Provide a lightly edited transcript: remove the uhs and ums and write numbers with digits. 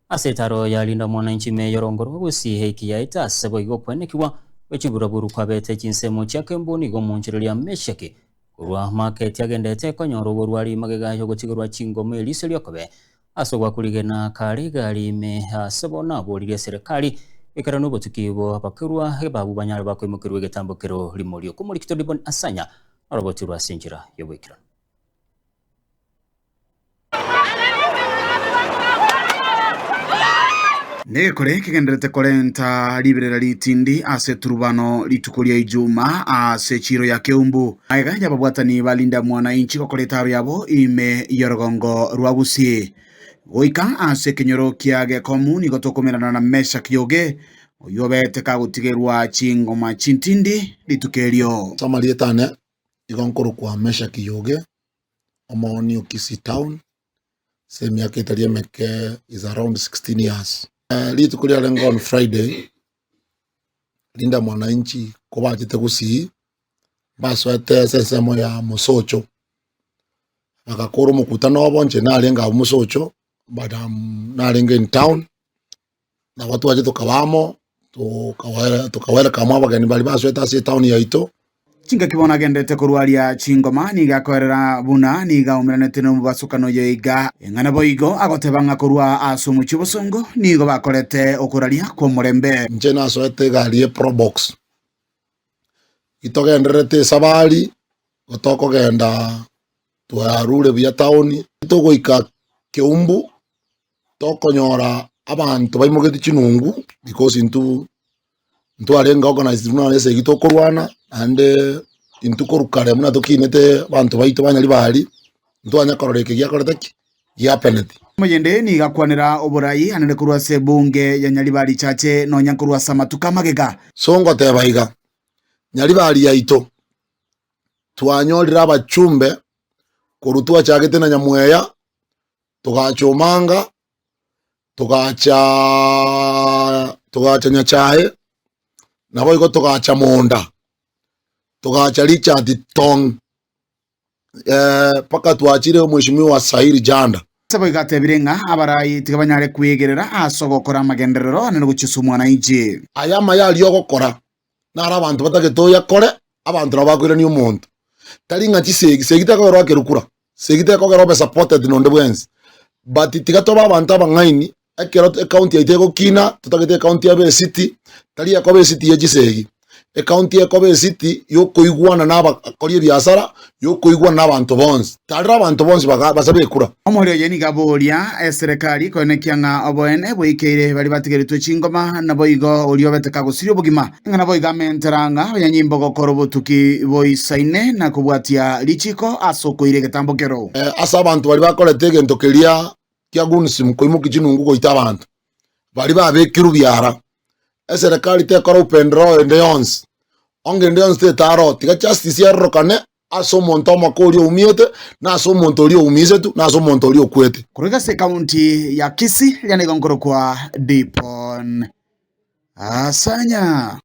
Ase etaro ya Linda Mwananchi ime y'orongo rwa Gusii eiki yaete ase boigo okwenekigwa gwe chiburaburu kwabete chinsemo chia Kembu nigo omoonchoreria Meshaki korwa Market agendete konyora oborwari magega y'ogotigerwa chingoma eriso riokobe ase ogwakurigena kare egari ime ase bono aboririe eserekari goikeranu obotuki bwa abakerwa ebabu banyare bakoimokerwa egetambo kero rimo riokomorikito Dibon Asanya orobotirwe ase enchera y'oboikeranu. Negekore kegendererete korenta riberera ritindi ase eturubano rituko ria Ijuma ase echiiro ya Keumbu. Magega y'ababwatani ba Linda Mwananchi gokora etaaro yabo ime y'orogongo rwa Gusii. Goika ase ekenyoro kia Gekomu nigo tokomerana na Meshack Yoge oyio obete kagotigerwa chingoma chintindi rituko erio. Ase amarieta ane igo nkorokwa Meshack Yoge. Omooni o Kisii town ase emiaka etari emeke is around 16 years. Rituko riarenge on Friday, Linda Mwananchi kobachete Gusii, basoete ase ensemo ya Mosocho, bagakora omokutano obo, inche narenge abwo Mosocho, but narenge in town, nabo twachete tokaba amo, toka welcome abageni baria basoete ase etown yaito. Chingaki bono agenderete korwaria chingoma, nigo akoerera buna nigo aumeranete nomobasokano oyo iga. Eng'ana boigo agoteba ng'a korwa ase omochie obosongo nigo bakorete okoraria kw'omorembe. Inche nasoete egari ye Probox, itogendererete esabari, gotokogenda twarure buya town, togoika Keumbu, tokonyora abanto baimogetie chinungu because intwe ntwarenge organized buna esegi tokorwana naende intwe korwa kare buna tokinete abanto baito ba Nyaribari, ntwanya korora eke giakorete ki? Giapeneti. Omoyende nigo akwanera oborai anene korwa ase ebunge ya Nyaribari Chache nonya nkorwa ase amatuko amagega. So ngoteba iga, Nyaribari yaito twanyorire abachumbe korwa twachagete na Nyamweya, togacha Omanga, togacha togacha Nyachae, naboigo togacha Monda, togacha Richard Tong, mpaka twachire omweshimiwa Sairi Janda. Ase boigo atebire ng'a abarai tiga banyare kwegerera ase ogokora amagenderero anene gochia ase omwananchi. Aya amaya aria ogokora, naro abanto batagete oyakore, abanto nabo bakoirania omonto. Tari ng'a chisegi, segi tekogera oakerwe kura, segi tekogera obe supported nonde bwensi, but tiga tobe abanto abang'aini, ekero ecounty yaito egokina, totagete ecounty ebe ecity, tari ekoba ecity ye chisegi, ecounty ekoba ecity ya okoigwana na abakori ebiasara, ya okoigwana na abanto bonsi. Tarera abanto bonsi baga basabe ekura. Omoerio oye nigo aboria eserekari koenekia ng'a oboene bwaikeire baria batigeretwe chingoma, naboigo oria obete kagosiria obogima, ng'a naboigo amentera ng'a abanyanyimbo gokora obotuki boisaine na kobwatia richiiko ase okoira egetambo kero. Ase abanto baria bakorete egento keria kia Gunsim koimokia chinungu goita abanto, baria babekirwe biara, eserekari tekora upendereo ende yonsi, onge ende yonsi tetara oo, tiga justice erorokane ase omonto omoke oria oumiete, na ase omonto oria oumisetwe, na ase omonto oria okwete. Korwa ase ekaunti ya Kisii, riria nigo nkorokwa Dipon Asanya.